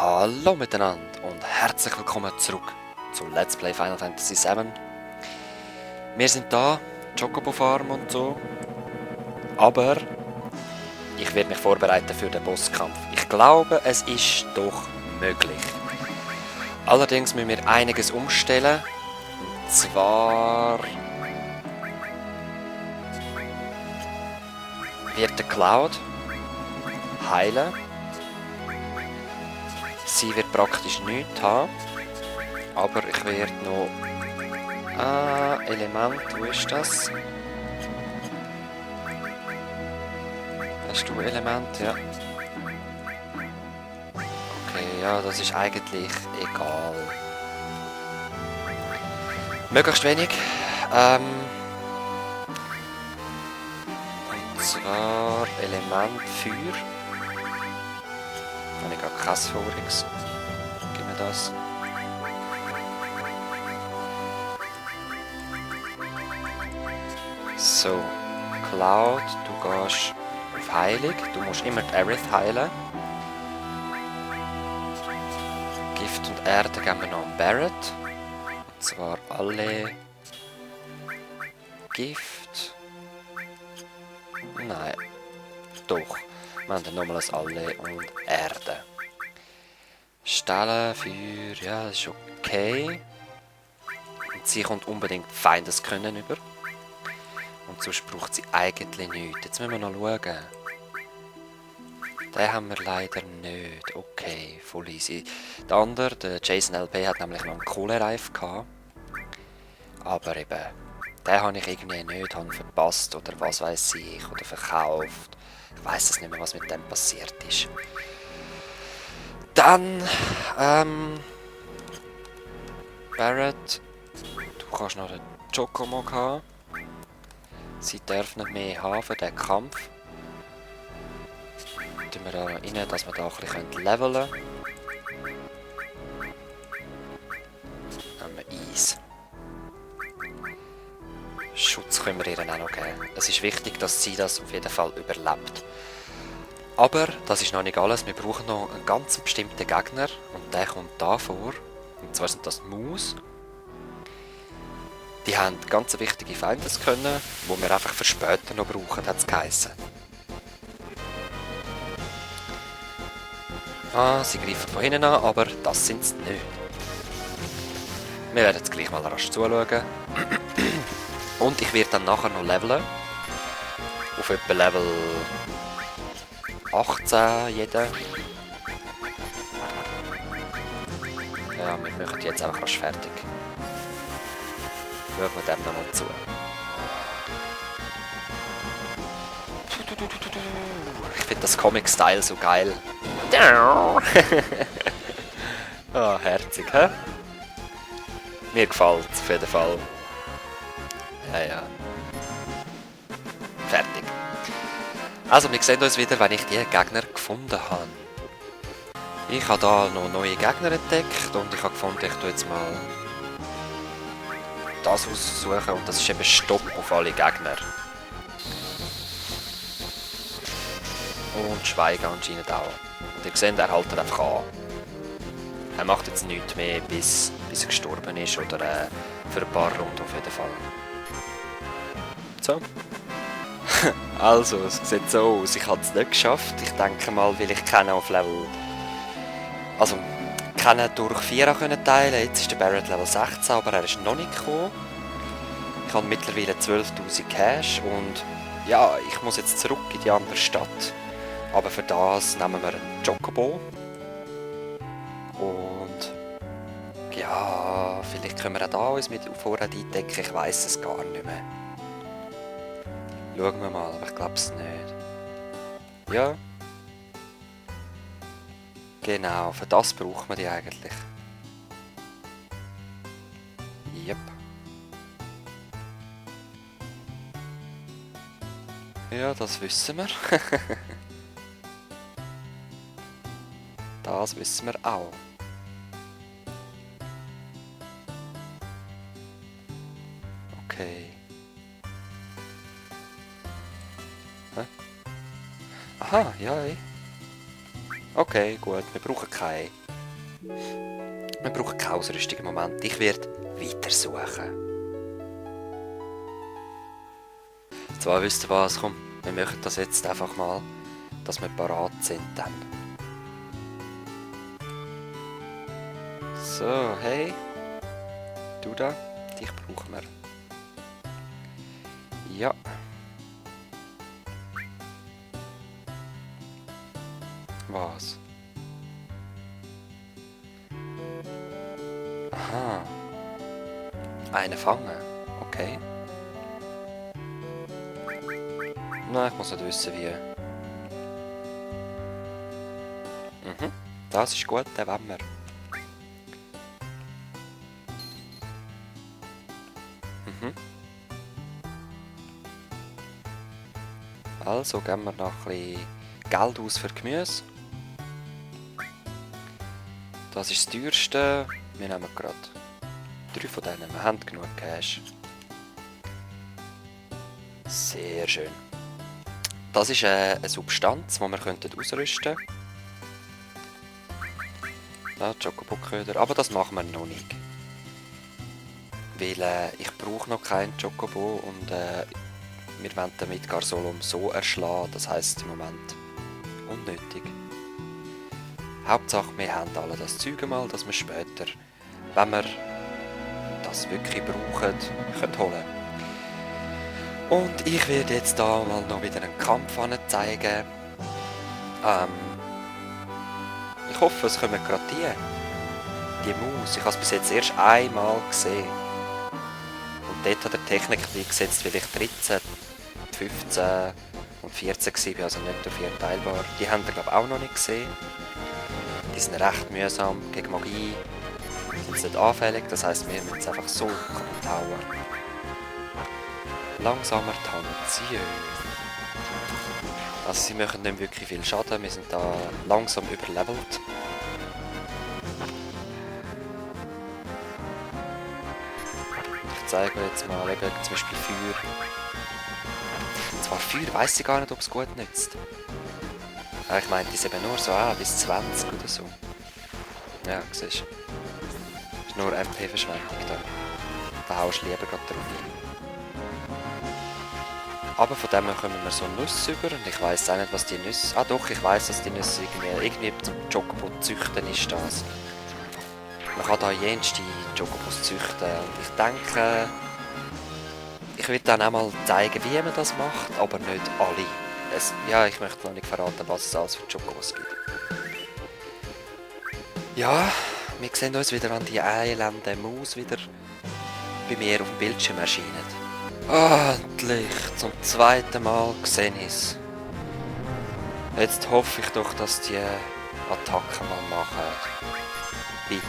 Hallo miteinander und herzlich willkommen zurück zu Let's Play Final Fantasy VII. Wir sind da, Chocobo Farm und so, aber ich werde mich vorbereiten für den Bosskampf. Ich glaube, es ist doch möglich. Allerdings müssen wir einiges umstellen, und zwar wird der Cloud heilen. Sie wird praktisch nichts haben, aber ich werde noch... Element, wo ist das? Hast du Element? Ja. Okay, ja, das ist eigentlich egal. Möglichst wenig. Und zwar Element Feuer. Habe ich gar kein voriges. Gib mir das. So, Cloud, du gehst auf Heilung. Du musst immer die Aerith heilen. Gift und Erde geben wir noch an Barret. Und zwar alle Gift. Nein, doch. Wir haben dann nochmals alle und Erde. Stellen, Feuer, ja, das ist okay. Und sie kommt unbedingt Feindeskönnen über. Und sonst braucht sie eigentlich nichts. Jetzt müssen wir noch schauen. Den haben wir leider nicht. Okay, voll easy. Der andere, der Jason LP, hat nämlich noch einen Kohlereif gehabt. Aber eben, den habe ich irgendwie nicht verpasst oder was weiß ich, oder verkauft. Ich weiß es nicht mehr, was mit dem passiert ist. Dann, Barret, du kannst noch den Chocomog haben. Sie darf nicht mehr haben für den Kampf. Tun wir da rein, dass wir da ein bisschen leveln können. Dann haben wir Eis. Schutz können wir ihr auch noch geben. Es ist wichtig, dass sie das auf jeden Fall überlebt. Aber das ist noch nicht alles. Wir brauchen noch einen ganz bestimmten Gegner. Und der kommt da vor. Und zwar sind das die Maus. Die haben ganz wichtige Feindeskönnen, die wir einfach für später noch brauchen, hat es geheissen. Sie greifen von hinten an, aber das sind sie nicht. Wir werden jetzt gleich mal rasch zuschauen. Und ich werde dann nachher noch leveln. Auf etwa Level 18 jeder. Ja, wir machen jetzt einfach rasch fertig. Schauen wir dem nochmal zu. Ich finde das Comic-Style so geil. Ah, herzig, hä? Mir gefällt es auf jeden Fall. Ja. Fertig. Also, wir sehen uns wieder, wenn ich die Gegner gefunden habe. Ich habe da noch neue Gegner entdeckt und ich habe gefunden, ich tue jetzt mal das aussuchen und das ist eben Stopp auf alle Gegner. Und Schweigen anscheinend auch. Und ihr seht, er hält einfach an. Er macht jetzt nichts mehr, bis er gestorben ist oder für ein paar Runden auf jeden Fall. So. Also, es sieht so aus. Ich habe es nicht geschafft. Ich denke mal, weil ich keinen auf Level... Also, keinen durch 4 können teilen. Jetzt ist der Barret Level 16, aber er ist noch nicht gekommen. Ich habe mittlerweile 12'000 Cash und ja, ich muss jetzt zurück in die andere Stadt. Aber für das nehmen wir einen Chocobo. Und ja, vielleicht können wir auch da uns mit Vorrat eindecken. Ich weiss es gar nicht mehr. Schauen wir mal, aber ich glaube es nicht. Ja. Genau, für das braucht man die eigentlich. Yep. Ja, das wissen wir. Das wissen wir auch. Okay. Hä? Aha, ja. Okay, gut, wir brauchen keine. Wir brauchen keine Ausrüstung im Moment. Ich werde weiter suchen. Zwar wisst ihr was, komm, wir machen das jetzt einfach mal, dass wir parat sind dann. So, hey. Du da, dich brauchen wir. Ja. Was? Aha. Eine fangen. Okay. Nein, ich muss nicht wissen, wie. Mhm. Das ist gut, den wollen wir. Mhm. Also geben wir noch ein bisschen Geld aus für Gemüse. Das ist das teuerste. Wir nehmen gerade 3 von denen. Wir haben genug Cash. Sehr schön. Das ist eine Substanz, die wir ausrüsten könnten. Ja, Chocobo-Köder. Aber das machen wir noch nicht. Weil ich brauche noch keinen Chocobo und wir wollen damit Garsolom so erschlagen. Das heisst im Moment unnötig. Hauptsache, wir haben alle das Zeug mal, dass wir später, wenn wir das wirklich brauchen, können holen. Und ich werde jetzt da mal noch wieder einen Kampf zeigen. Ich hoffe, es kommen gerade die Maus. Ich habe es bis jetzt erst einmal gesehen. Und dort hat der Technik eingesetzt, weil ich 13, 15 und 14 war, also nicht auf jeden teilbar. Die haben wir, glaube ich, auch noch nicht gesehen. Die sind recht mühsam. Gegen Magie sind sie nicht anfällig, das heisst, wir müssen es einfach so kaputt hauen. Langsamer Tanzier. Also sie machen nicht wirklich viel Schaden, wir sind da langsam überlevelt. Ich zeige euch jetzt mal eben zum Beispiel Feuer. Zwar Feuer weiss ich gar nicht, ob es gut nützt. Ich meinte es eben nur so bis 20 oder so. Ja, siehst du. Ist nur MP-Verschwendung da. Da haust du lieber gerade drauf rein. Aber von dem kommen wir so Nüsse über und ich weiss auch nicht, was die Nüsse... Ah doch, ich weiss, dass die Nüsse irgendwie zum Chocobo züchten ist das. Man kann da jenste Chocobos züchten und ich denke... Ich will dann auch mal zeigen, wie man das macht, aber nicht alle. Ja, ich möchte noch nicht verraten, was es alles für Chocobos gibt. Ja, wir sehen uns wieder an die elende Maus wieder bei mir auf dem Bildschirm erscheinen. Endlich! Zum zweiten Mal sehe ich es. Jetzt hoffe ich doch, dass die Attacke mal machen. Bitte.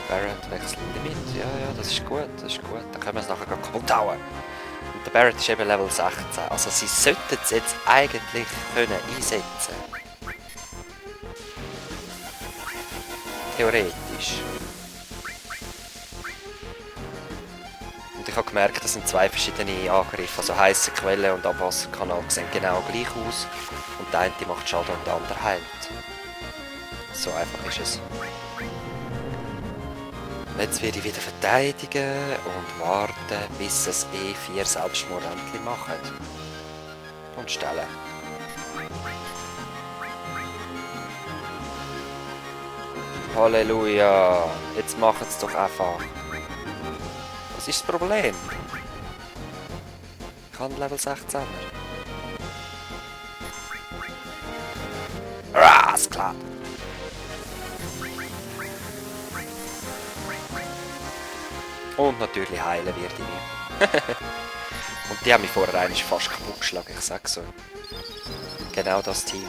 Barret wechseln die mit. Ja, das ist gut, das ist gut. Dann können wir es nachher kaputt hauen. Und der Barret ist eben Level 16. Also sie sollten es jetzt eigentlich können einsetzen. Theoretisch. Und ich habe gemerkt, das sind 2 verschiedene Angriffe. Also heisse Quelle und Abwasserkanal sehen genau gleich aus. Und der eine macht Schaden und der andere heilt. So einfach ist es. Jetzt werde ich wieder verteidigen und warten, bis es E4 Selbstmord endlich macht. Und stellen. Halleluja! Jetzt machen es doch einfach. Was ist das Problem? Ich habe Level 16er. Ah, ist klar. Und natürlich heilen wird ich nicht. Und die haben mich vorher eigentlich fast kaputt geschlagen, ich sag's so. Genau das Team.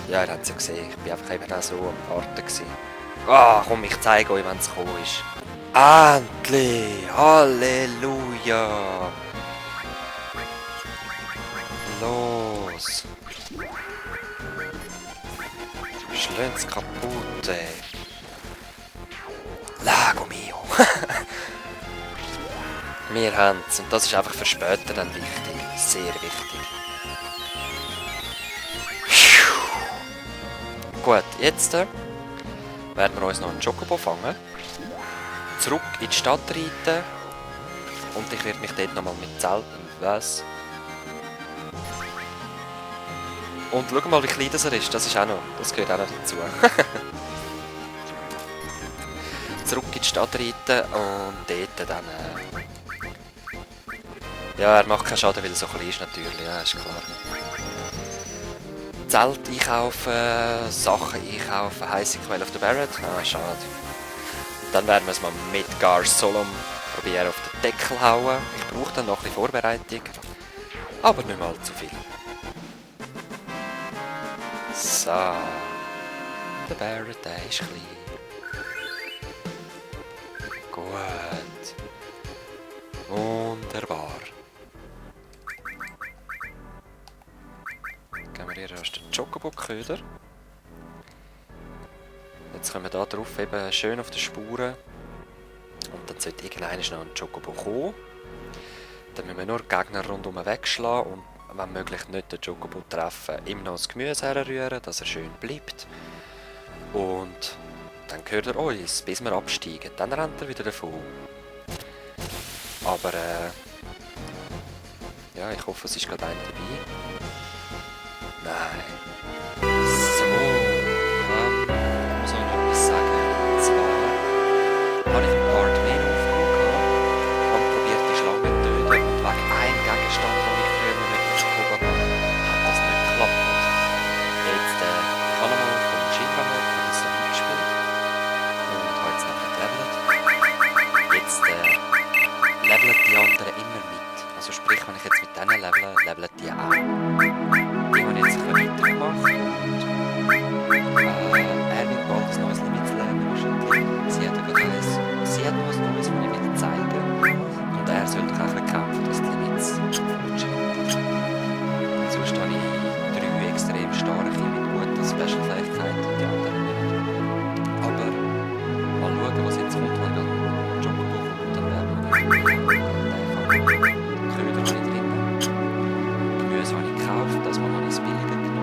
Ja, ihr habt es ja gesehen, ich bin einfach eben auch so am Warten gewesen. Ah, komm, ich zeige euch, wenn es gekommen ist. Endlich! Halleluja! Los! Schlönt's kaputt, ey. Lago mio! Wir haben's und das ist einfach für später dann wichtig. sehr wichtig. Gut, jetzt werden wir uns noch einen Chocobo fangen. Zurück in die Stadt reiten. Und ich werde mich dort nochmal mit Zelt und was. Und schau mal, wie klein das er ist. Das ist auch noch. Das gehört auch noch dazu. Zurück in die Stadt reiten und dort dann... Ja, er macht keinen Schaden, weil er so klein ist natürlich. Ja, ist klar. Zelt einkaufen, Sachen einkaufen, heisse Quelle auf der Barret. Ah, schade. Und dann werden wir es mal mit Gar Solom probieren auf den Deckel hauen. Ich brauche dann noch ein bisschen Vorbereitung. Aber nicht mal zu viel. So. Der Barret, der ist klein. Gut. Wunderbar. Gehen wir hier erst den Chocobo-Köder. Jetzt kommen wir hier drauf eben schön auf die Spuren. Und dann sollte irgendwann noch ein Chocobo kommen. Dann müssen wir nur die Gegner rundherum wegschlagen und wenn möglich nicht den Chocobo treffen, ihm noch das Gemüse herrühren, dass er schön bleibt. Und dann gehört er uns, bis wir absteigen. Dann rennt er wieder davon. Aber ja, ich hoffe, es ist gerade einer dabei. Nein. So, muss ich noch etwas sagen. Und zwar habe ich ein Part mehr aufgehoben und probiert die Schlange zu töten. Und wegen einem Gegenstand, den ich früher noch nicht aufgehoben habe, hat das nicht geklappt. Jetzt ich habe nochmal vom Shinra das so eingespielt und habe jetzt noch gelevelt. Jetzt leveln die anderen immer mit. Also sprich, wenn ich jetzt mit denen leveln die auch. Die haben jetzt ein bisschen weitergemacht und er wird bald ein neues Limit lernen wahrscheinlich. Sie hat noch ein neues, das ich wieder zeigen. Und er sollte auch ein bisschen kämpfen, dass die Limits fortschreiten. Sonst habe ich 3 extrem starke mit guten Special-Fähigkeiten und die anderen nicht. Aber mal schauen, was jetzt kommt, wenn dann Chocobo kommt, dann werden wir den Köder drin. Gemüse habe ich gekauft, das habe ich das billiger genommen.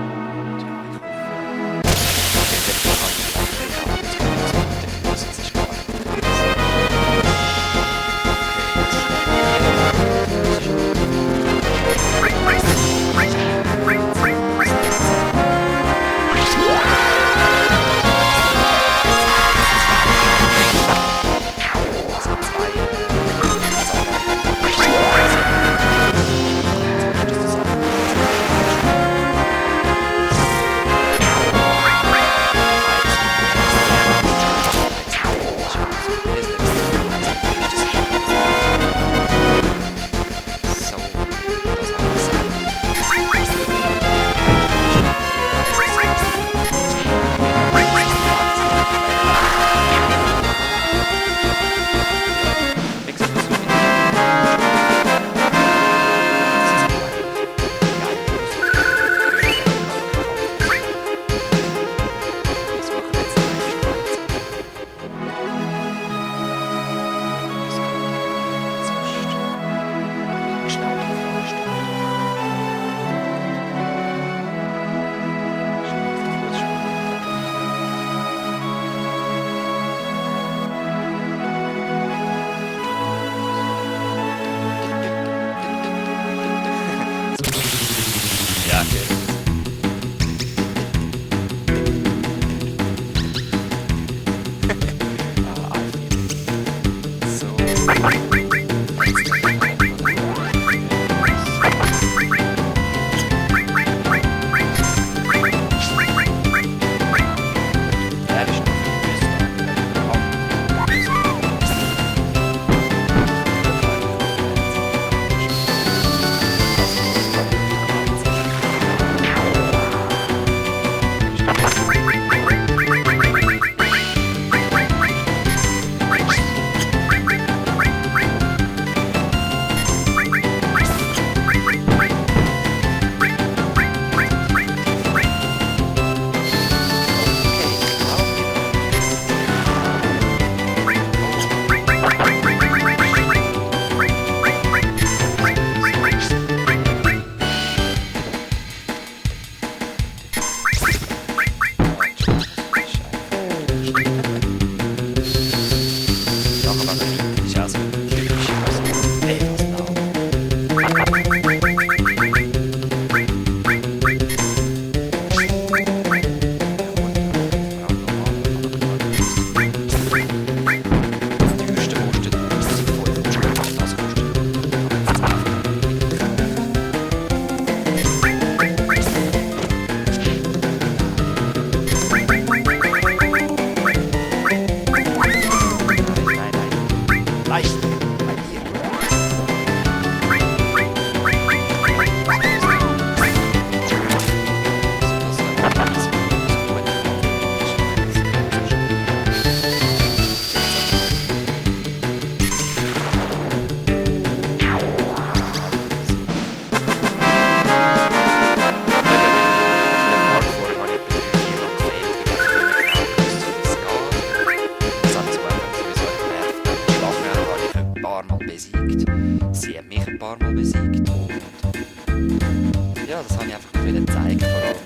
ja, das wollte ich einfach nur zeigen, vor allem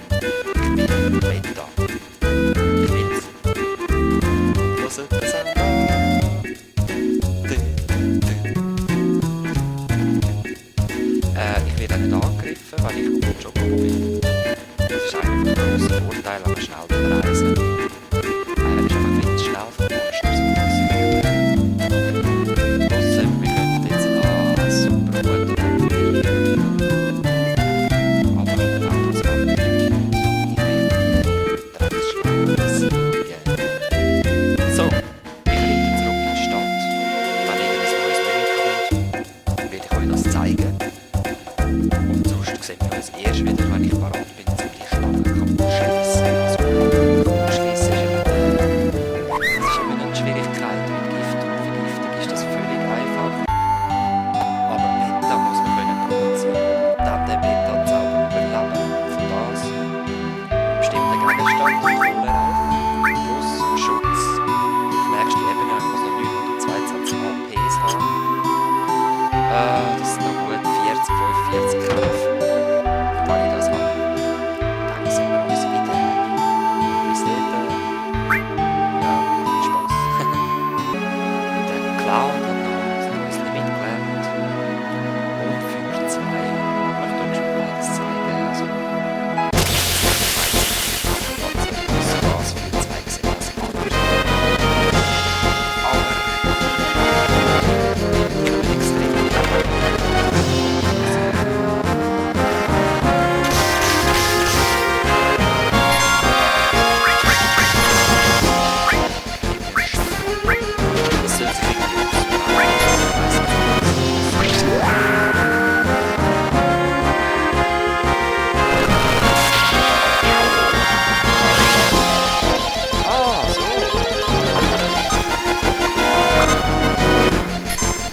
ich bin Beta. Ich will's. Hört das an. Ich werde nicht angegriffen, weil ich auf dem Chocobo bin. Das ist einfach ein grosser Vorteil, aber schnell wieder reisen. Er ist einfach viel zu schnell vom Monster, so trotzdem, wir könnten jetzt einen super guten Tempo aber auch das kann ich so, ich reite zurück in die Stadt. Wenn irgendein neues Limit kommt, will ich euch das zeigen. Und sonst sehen wir uns erst wieder, wenn ich parat bin, um die Stange kaputt zu schliessen. Also, schliessen ist immer eine Schwierigkeit mit Gift und Vergiftung ist das völlig einfach. Aber Beta muss man können provozieren. Dann der Beta-Zauber überleben. Für das bestimmte Gegenstand, Kohlereich, plus Schutz. Auf nächste Ebene muss noch 922 APs haben. Das sind noch gut 40, 45 Kämpfe. Wenn ich das habe, dann sehen wir uns wieder. Bis dann. Ja, Spaß. Der Cloud hat noch ein neues Limit gelernt. Und für 2. Ich möchte euch schon beides zeigen. Also, was für 2 gesehen als anders. Aber ich kann extrem das soll sich ah, so.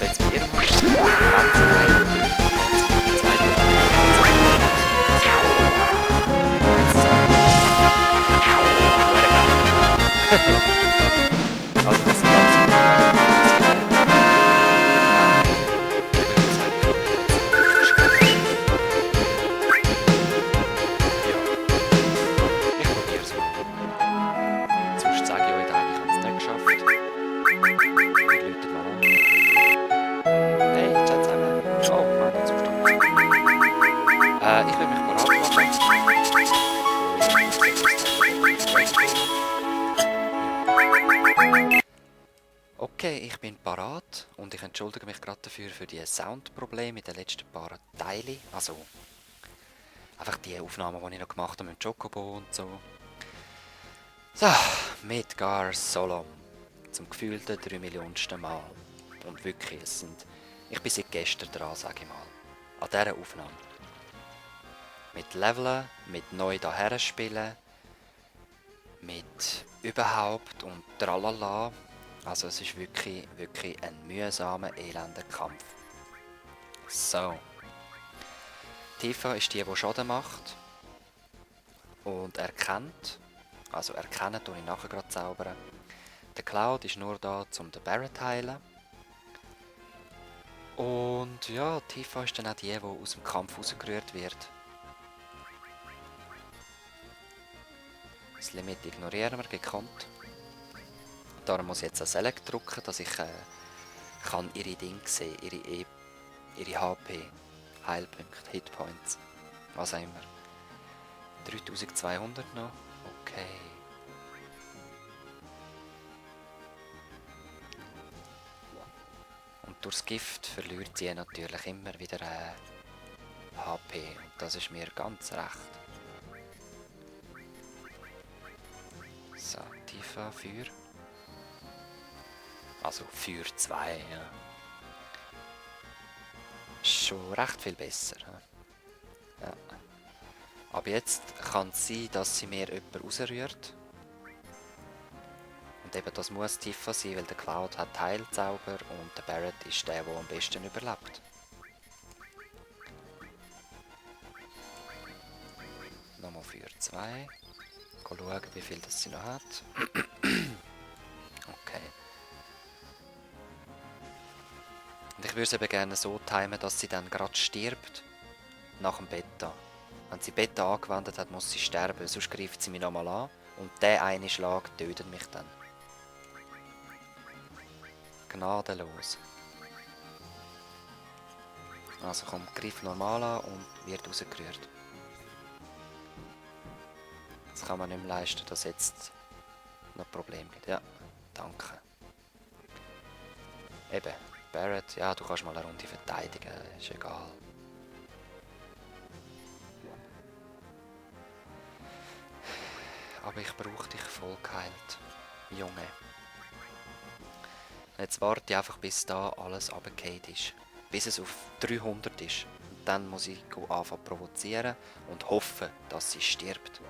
Jetzt mit ihrem ganz allein. Also das ist ich probiere es mal. Sonst sage ich euch eigentlich, ich habe es nicht geschafft. Wir läuten mal an. Hey, Chat zusammen. Oh, nicht Zustand. Ich will mich bereit machen. Okay, ich bin parat und ich entschuldige mich gerade dafür für die Soundprobleme in den letzten paar Teilen. Also, einfach die Aufnahmen, die ich noch gemacht habe mit dem Chocobo und so. So, Midgar Solom. Zum gefühlten 3 Millionsten Mal. Und wirklich, ich bin seit gestern dran, sage ich mal. An dieser Aufnahme. Mit Leveln, mit neu daher spielen, mit überhaupt und tralala. Also es ist wirklich ein mühsamer, elender Kampf. So. Tifa ist die Schaden macht. Und erkennt. Also erkennen tue ich nachher gerade zaubern. Der Cloud ist nur da, um den Barret zu heilen. Und ja, Tifa ist dann auch die aus dem Kampf rausgerührt wird. Das Limit ignorieren wir gekonnt. Darum muss ich jetzt ein Select drücken, dass ich kann ihre Dinge sehen, ihre HP, Heilpunkte, Hitpoints, was auch immer. 3200 noch, okay. Und durchs Gift verliert sie natürlich immer wieder HP und das ist mir ganz recht. So, Tifa, Feuer. Also für 2, ja. Schon recht viel besser. Ja. Aber jetzt kann es sein, dass sie mir jemanden rausrührt. Und eben das muss Tifa sein, weil der Cloud hat Heilzauber und der Barret ist der am besten überlebt. Nochmal für 2. Schauen, wie viel das sie noch hat. Okay. Und ich würde es eben gerne so timen, dass sie dann gerade stirbt nach dem Beta. Wenn sie Beta angewendet hat, muss sie sterben, sonst greift sie mich nochmal an. Und der eine Schlag tötet mich dann. Gnadenlos. Also komm, greif normal an und wird rausgerührt. Das kann man nicht mehr leisten, dass jetzt noch Probleme gibt. Ja, danke. Eben, Barret, ja, du kannst mal eine Runde verteidigen, ist egal. Aber ich brauche dich voll geheilt, Junge. Jetzt warte ich einfach, bis da alles runtergefallen ist. Bis es auf 300 ist. Und dann muss ich anfangen provozieren und hoffen, dass sie stirbt.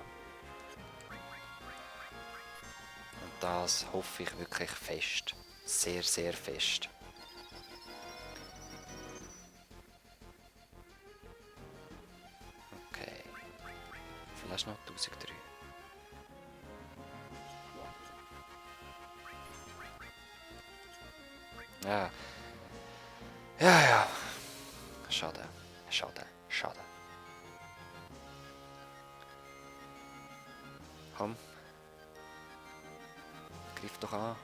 Und das hoffe ich wirklich fest. Sehr, sehr fest. Okay. Vielleicht noch 1003. Ja. Ja, ja. Schade. Schade. Schade. Komm. Greif doch an.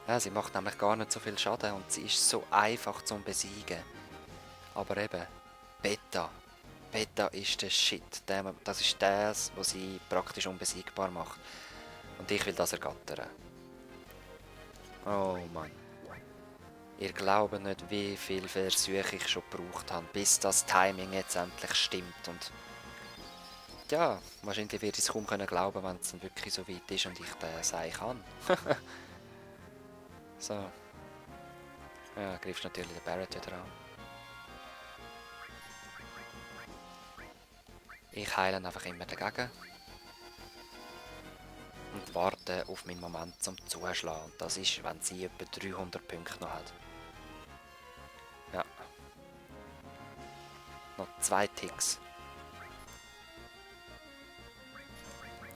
Ja, sie macht nämlich gar nicht so viel Schaden und sie ist so einfach zum Besiegen. Aber eben, Beta. Beta ist der Shit. Das ist das, was sie praktisch unbesiegbar macht. Und ich will das ergattern. Oh Mann. Ihr glaubt nicht, wie viele Versuche ich schon gebraucht habe, bis das Timing jetzt endlich stimmt. Und ja, wahrscheinlich werde ich es kaum glauben, wenn es dann wirklich so weit ist und ich das sagen kann. So. Ja, greifst natürlich den Barret wieder an. Ich heile einfach immer dagegen. Und warte auf meinen Moment zum Zuschlagen. Und das ist, wenn sie etwa 300 Punkte noch hat. Ja. Noch 2 Ticks.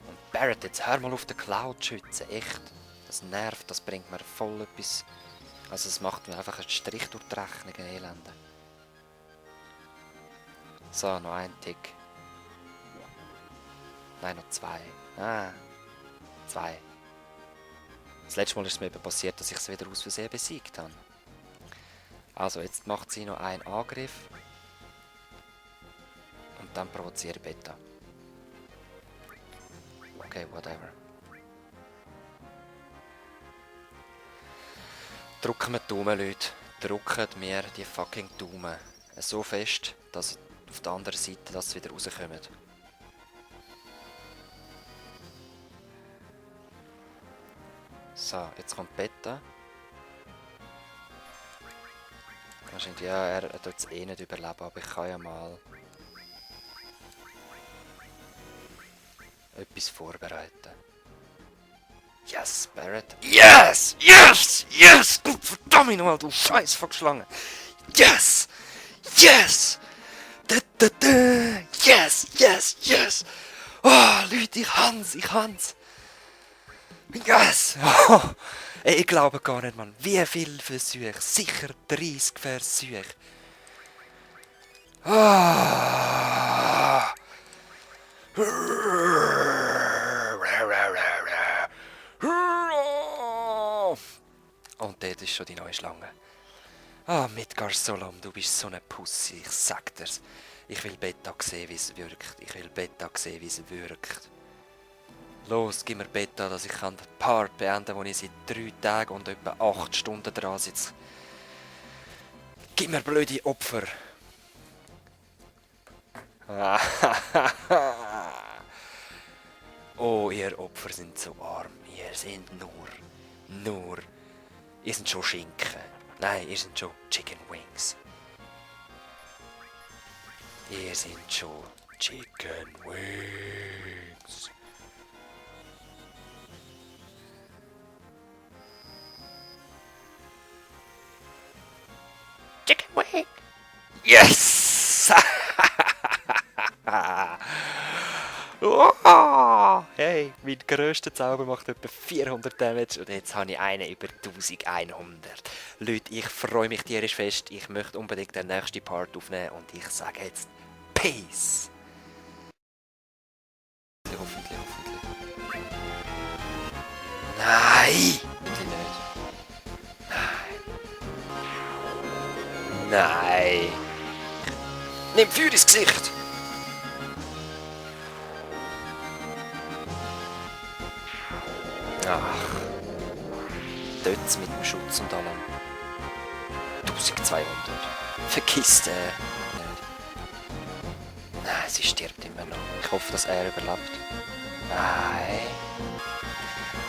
Und Barret, jetzt hör mal auf den Cloud schützen, echt. Das nervt, das bringt mir voll etwas. Also es macht mir einfach einen Strich durch die Rechnung, ein Elende. So, noch 1 Tick. Nein, noch 2. Ah, 2. Das letzte Mal ist es mir eben passiert, dass ich es wieder aus Versehen besiegt habe. Also, jetzt macht sie noch einen Angriff. Und dann provoziere Beta. Okay, whatever. Drücken wir die Daumen, Leute. Drücken mir die fucking Daumen. So fest, dass auf der anderen Seite das wieder rauskommt. So, jetzt kommt Beta. Wahrscheinlich, ja, er tut es eh nicht überleben, aber ich kann ja mal etwas vorbereiten. Yes, Barret. Yes! Yes! Yes! Du verdammt nochmal, du scheiß Fuckschlange! Yes! Yes! Da, da, da. Yes! Yes! Yes! Oh, Leute, ich hans! Yes! Oh, ey, ich glaube gar nicht, Mann. Wie viele Versuche? Sicher 30 Versuche. Ah! Und dort ist schon die neue Schlange. Ah, Midgar Solom, du bist so eine Pussy, ich sag dir's. Ich will Beta sehen, wie es wirkt. Ich will Beta sehen, wie es wirkt. Los, gib mir Beta, dass ich den Part beenden kann, wo ich seit 3 Tagen und etwa 8 Stunden dran sitze. Gib mir blöde Opfer. Oh, ihr Opfer sind so arm. Ihr seid nur. Ihr seid schon Schinken. Nein, ihr seid schon Chicken Wings. Ihr seid schon Chicken Wings. Chicken Wing. Yes! Oh, hey, mein grösster Zauber macht etwa 400 Damage und jetzt habe ich einen über 1100. Leute, ich freue mich tierisch fest. Ich möchte unbedingt den nächsten Part aufnehmen und ich sage jetzt Peace. Hoffentlich. Nein! Wirklich nicht. Nein! Nimm Feuer ins Gesicht! Ach. Dort mit dem Schutz und allem. 1200. Vergiss den nicht. Nein, sie stirbt immer noch. Ich hoffe, dass er überlebt. Nein.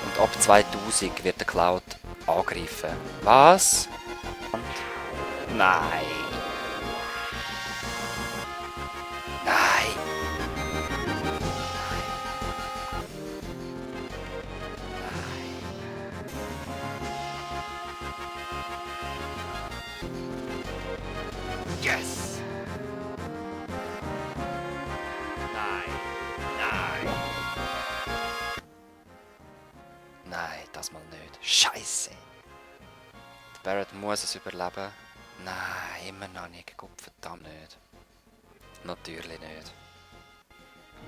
Und ab 2000 wird der Cloud angreifen. Was? Und nein. Nein. Yes! Nein. Nein. Nein, das mal nicht. Scheiße. Der Barrett muss es überleben. Nein, immer noch nicht. Gott verdammt nicht. Natürlich nicht.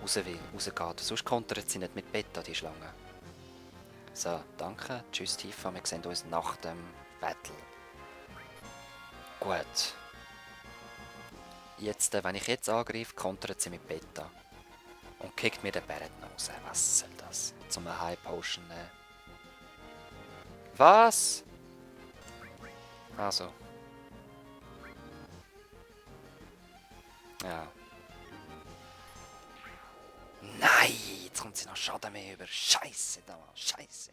Raus will, rausgeht. Sonst kontert sie nicht mit Beta, die Schlange. So, danke. Tschüss, Tifa. Wir sehen uns nach dem Battle. Gut. Jetzt, wenn ich jetzt angreife, kontert sie mit Beta. Und kickt mir den Barrett noch raus. Was soll das? Zum High Potion nehmen. Was? Also. Ja. Nein! Jetzt kommt sie noch Schaden mehr über. Scheiße, da. Scheiße.